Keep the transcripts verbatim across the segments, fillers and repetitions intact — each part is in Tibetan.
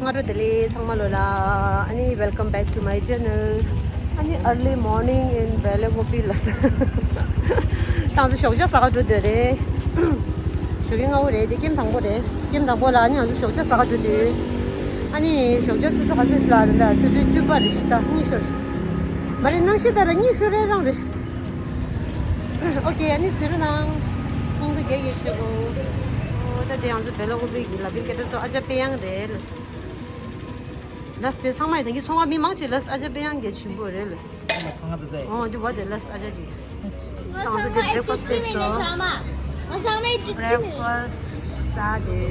སྔ་དྲོ་བདེ་ལེགས་ཚང་མ་ལོ་ལ། ཨ་ནི་welcome back to my channel. ཨ་ནི་early morning in Belagovi ལ། ད་ང་ཚོ་ཞོགས་ཇ་ཟ་ག་འགྲོ་འདོད་རེད། ཞོགས་ཀས་སྔ་པོ་རེད་དེ། ཀེམ་དང་པོ་རེད། ཀེམ་དང་པོ་ལ་ཨ་ནི་ང་ཚོ་ཞོགས་ཇ་ཟ་ག་འགྲོ་འདོད། ཨ་ནི་ཞོགས་ཇ་ཆུ་ཚོད་ག་ཚོད་ལ་ད་ཆུ་ཚོད་བཅུ་པ་རེད་ཤག་ད་གཉིད་ཤོར། མ་རེད། གནམ་གཤིས་ལྟར་གཉིད་ཤོར་རེ་རང་རེད། ཨོ་ཀེ། ཨ་ནི་གཟིགས་རོགས་གནང་། སྙིང་སྡུག་རྒྱག་གི་བྱེད་དགོས། ཨོ་ད་དེ་ང་ཚོ་Belagovi གི་ལ་བིར་ཀེ་ཏ་སོ་ཨ་ཅག་དཔེ་གཡང་རེད་ལ། ལགས་དེ་ཚང་མ་ཡི་ད་གིན་ཚོང་པ་མི་མང་ཆེ་ལགས་ཨ་ཅག་དཔེ་གཡང་གི་ཆེན་པོ་རེད་ལགས། ཚང་མ་ཚང་ང་དུ་ཚོ་ཡི། ཨོ་འདི་བ་དེ་ལགས་ཨ་ཅག་ཅིག་ད་ང་ཚོ་དེ་breakfast place དོ། Breakfast ཟ་དེ།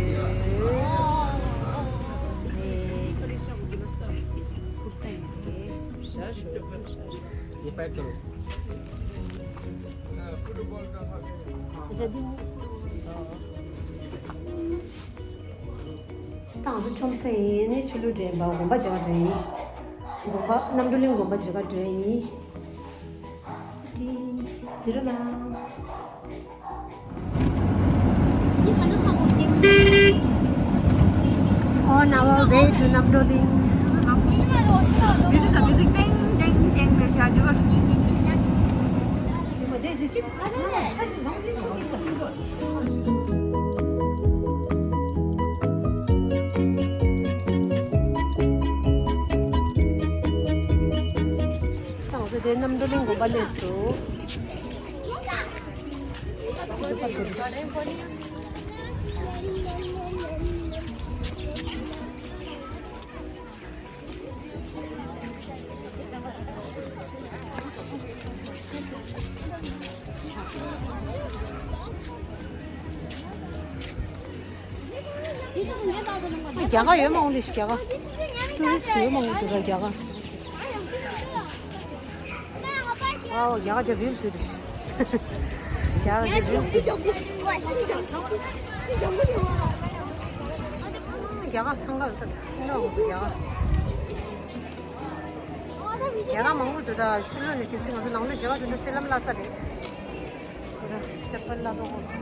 ད་ང་ཚོ་ཆོམ་ས་ཡིན་ནི་ཆུ་ལུ་འདྲེན་པ་དགོན་པ་མཇལ་ག་འགྲོ་ཡིན། དགོན་པ་རྣམ་གྲོལ་གླིང་དགོན་པ་མཇལ་ག་འགྲོ་ཡིན། ཏི་ཟེར་ལ། On our way to རྣམ་གྲོལ་གླིང་། Music, music, ཏེང་ཏེང་ཏེང་ལེ་ཤ་ཇུ་བར། ད་ང་ཚོ་དེ་རྣམ་གྲོལ་གླིང་དགོན་པ་སླེབས་སོང་། རྒྱ་གར་ཡོད་མང་པོ་འདུག་ཤག་རྒྱ་གར་ཊུ་རི་སི་ཊི་ཡོད་མང་པོ་འདུག་རྒྱ་གར། ཨའོ་རྒྱ་གར་རྒྱ་རིལ་སུ་རེད། རྒྱ་གར་རྒྱ་རིལ་སུ་རེད། རྒྱ་གར་ཚང་ཁ་རེད་ད། ཨིན་ནོ་རྒྱ་གར། རྒྱ་གར་མང་པོ་འདུག་ད། ཆུ་ལོག་ལས་གལ་སྲིད་ང་ཚོ་ནང་ལོགས་མཇལ་ཁ་འགྲོ་ན་སེ་ལམ་སླ་ས་རེད། ཁོ་ར་ཅབ་པལ་སླ་དོ་ཁོ། ད་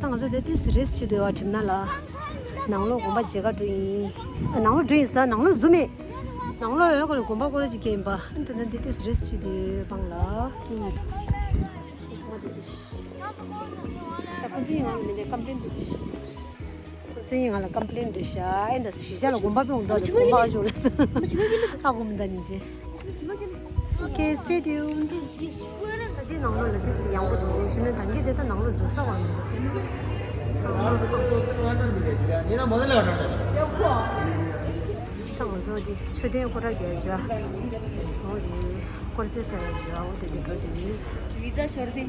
ང་ཚོ་དེ་ཏིས་རེས་བྱེད་དུ་ཡོད་པ་དྲིམ་ན་ལ། ནང་ལོགས་དགོན་པ་མཇལ་ཁ་འགྲོ་ཡིན། ཨ་ནང་ལོགས་འགྲོ་ཡིན་ས་ནང་ལོགས་བཟོ་མེད། ནང་ལོགས་ཡོད་ཁོ་ལ་དགོན་པ་སྐོར་ཅིག་སྐྱེལ་ཡིན་པ། ཨ་ད་ད་དེ་ཏིས་རེས་བྱེད་དུ་ཡོད་པང་ལ། ཨིན། ད་ཁོ་ཚོའི་ང་ལ་མི་འདྲ་ཀམ་པི་ལེན་འདུག་ཁོ་ཚོའི་ང་ལ་ཀམ་པི་ལེན་འདུག་ཤ་ཨེ་འདྲ་གཞིས་ཆགས་ལ་དགོན་པ་སྤོང་འདུག་ལ་དགོན་པ་ཨ་ཞོག་ལ་ས་ཨ་དགོན་པ་ད་ཉིན་ཅེ། Okay, stay tuned. ད་དེ་ནང་ལོགས་ལ་དེ་སི་ཡག་པོ་འདུག་ཤི་ནས་ད་གིན་དེ་ད་ནང་ལོགས་འཛུལ་ས་བ་མི་འདུག་ཚང་མ། ད་ང་ཚོ་དེ་མཆོད་རྟེན་སྐོར་ར་རྒྱག་བྱ། འོ་དེ་སྐོར་རྩེ་ཟེར་བ་བྱ། འོ་དེ་དེ་འགྲོ་དེ་ཡིན། བི་ཟ་ཤོར་ཏེ།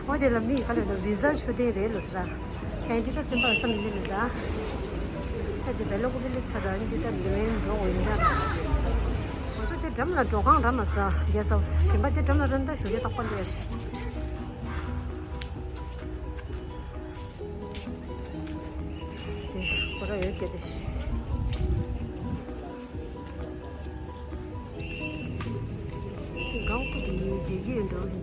འོ་དེ་ལ་མི་ག་ལ་ད་བི་ཟ་ཤོར་ཏེ་རེད་ལ་ཟེར། ཡང་འདི་ད་སེམས་པ་བསམ་མི་ལེ་མི་ད། ད་དེ་བེ་ལོ་ཀོ་བི་ལེ་ས་ར་འདི་ད་ལེ་མེན་འགྲོ་འོ་ཡིན་ད། ང་ཚོ་དེ་འགྲམ་ལ་འགྲོ་ཁང་ར་མ་ས་རྒྱ་ས་གཞན་པ་དེ་འགྲམ་ལ་ར་ད་ཞོ་རྒྱ་ཏག་པ་ལེ། ཁོ་ར་ཡོད་སྐད་དེ། གང་ཁུ་དེ་ཡོད་ཇེ་གི་འགྲོ་རེད།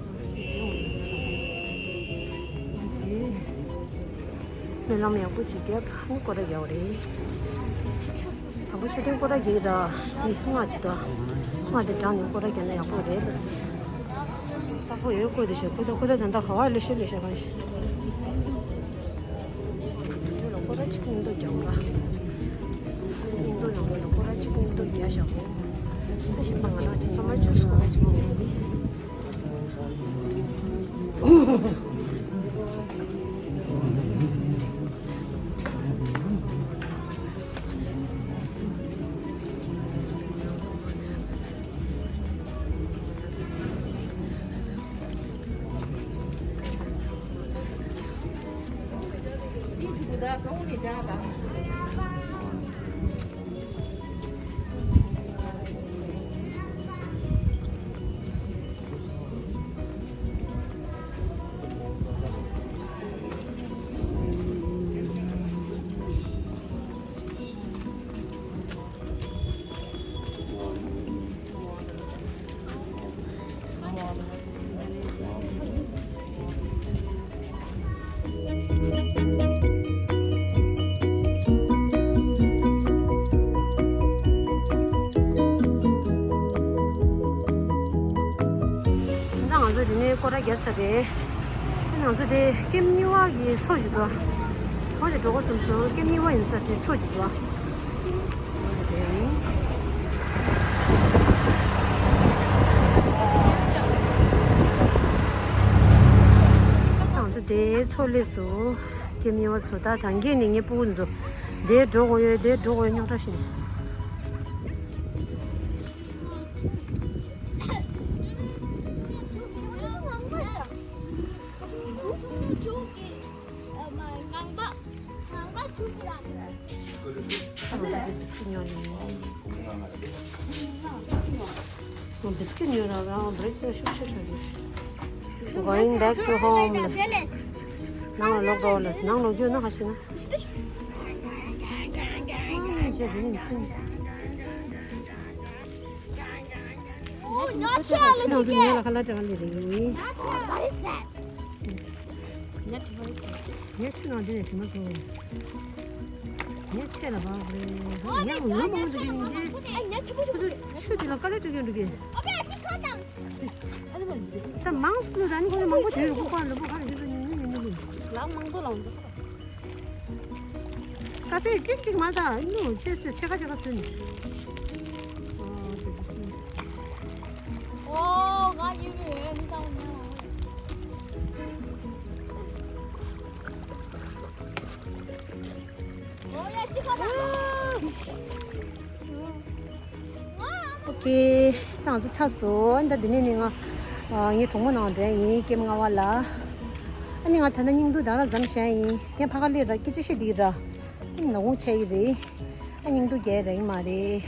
སྨོན་ལམ་ཡག་པོ་ཅིག་བརྒྱབ་ནི་སྐོར་ར་རྒྱག་རེད། དང་པོ་མཆོད་རྟེན་སྐོར་ར་རྒྱག་ར་ནི་སྔགས་ཅིག་དང་། སྔགས་དེ་བགྲངས་ནས་སྐོར་ར་རྒྱག་ན་ཡག་པོ་རེད། ལྟ་བུ་ཡོད་སྐོར་དེ་ཤ་ཁུ་ད་ཁུ་ད་ད་ད་ག་བ་ལེ་ཤ་ལེ་ཤ་གང་ཤ། འགྲོ་ལ་སྐོར་ར་གཅིག་སྙིང་སྟོབས་རྒྱག་ར། སྙིང་སྟོབས་ནང་ལོགས་ལ་སྐོར་ར་གཅིག་སྙིང་སྟོབས་རྒྱག་ཤག་གོ། ད་ཞིམ་པ་ང་རང་དེ་ཐོག་མ་ཆུ་སྐོར་ར་གཅིག་རྒྱག་ཡིན། རེད། ང་ཚོ་དེ་ཀེམ་གཉིས་པ་གི་མཚོ་ཞིག་འདུག་འོ་དེ་འགྲོ་དགོས་བསམ་སོང་། ཀེམ་གཉིས་པ་ཡིན་ས་དེ་མཚོ་ཞིག་འདུག་འོ་དེ་དྲན། ང་ཚོ་དེ་མཚོ་སླེབས་སོང་། ཀེམ་གཉིས་པ་མཚོ། ད་ཐང་གི་ནས་ངའི་སྤུ་གུ་ཚོ་དེ་འགྲོ་དགོས་ཡོད། དེ་འགྲོ་དགོས་ཡོད། རྙོག་དྲ་ཞིག་ནས། Going back to home. ནང་ལ་ལོག་འགྲོ་ལ། ནང་ལོག་རྒྱུ་ན་ཁ་ཤས་ན། ཨ་ནི་བྱས་དེ་ནི་སྲིན། ཁྱེད་རང་ཚོ་ཉལ་ལ་ཁ་ལག་འདྲ་བ་ལས་རེད། What is that? ངས་ཆུ་ནང་འདི་ནས་དྲི་མ་བཟོ། ངས་ཆེ་ལ་བབ་རེད། ངས་ངོ་མ་ཚོ་གི་ཉིན་བྱེད། ཁོ་ཚོ་ཆུ་དེ་ལ་དཀའ་ལས་སྤྲད་ཀྱི་འདུག་གས། ད་མང་སུ་ད་ནི་ཁོ་ཚོ་མང་པོ་དེ་རུ་ཁོ་པར་ལ་པོ་ག་རེ་ཞིག་ལ་ཉིན་ཉིན་ཉིན་ཉིན། ལག་མང་པོ་ལ་འོང་། ཁ་ཟས་གཅིག་གཅིག་མ་ད་ནུ་ཆེ་སེ་ཆེ་ཁ་ཆེ་ཁ་ཟོས་ནས། ཨོ་དེ་དེ་སེ། ཨོ་ང་ཡུ་ཡུ་ཡུ་མི་ད་འོ་ཉ། ཨོ་ཡ་ཅི་ཁ་ད། ཨོ་ཀེ། ད་ང་ཚོ་ཚར་སོང་། ད་འདི་ནས་ནི་ང་ཨ་ངའི་གྲོགས་མོ་ནང་འགྲོ་ཡིན། ཀེམ་ལྔ་པ་ལ། ཨ་ནི་ང་ད་ལྟ་སྙིང་སྡུག་དང་ར་འཛོམས་བཞག་ཡིན། ངས་ཕ་ག་ལས་ར་སྐད་ཆ་བཤད་འདི་ར། ཨ་ནི་ནག་ཁུང་ཆད་ཡི་རེད། ཨ་སྙིང་སྡུག་རྒྱག་ར་ཡིན་མ་རེད།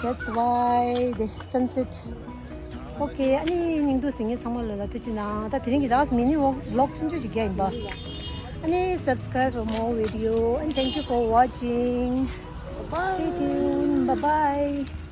That's why the sunset. ཨོ་ཀེ། ཨ་ནི་སྙིང་སྡུག་ཟིན་མཁན་ཚང་མ་ལ་ལ་ཐུགས་རྗེ་གནང་། ད་དེ་རིང་གི་ད་མི་ནི་ཝོག་ཝི་ལོག་ཆུང་ཆུང་ཞིག་རྒྱག་ཡིན་པ། ཨ་ནི་subscribe for more video and thank you for watching. Stay tuned. Bye bye.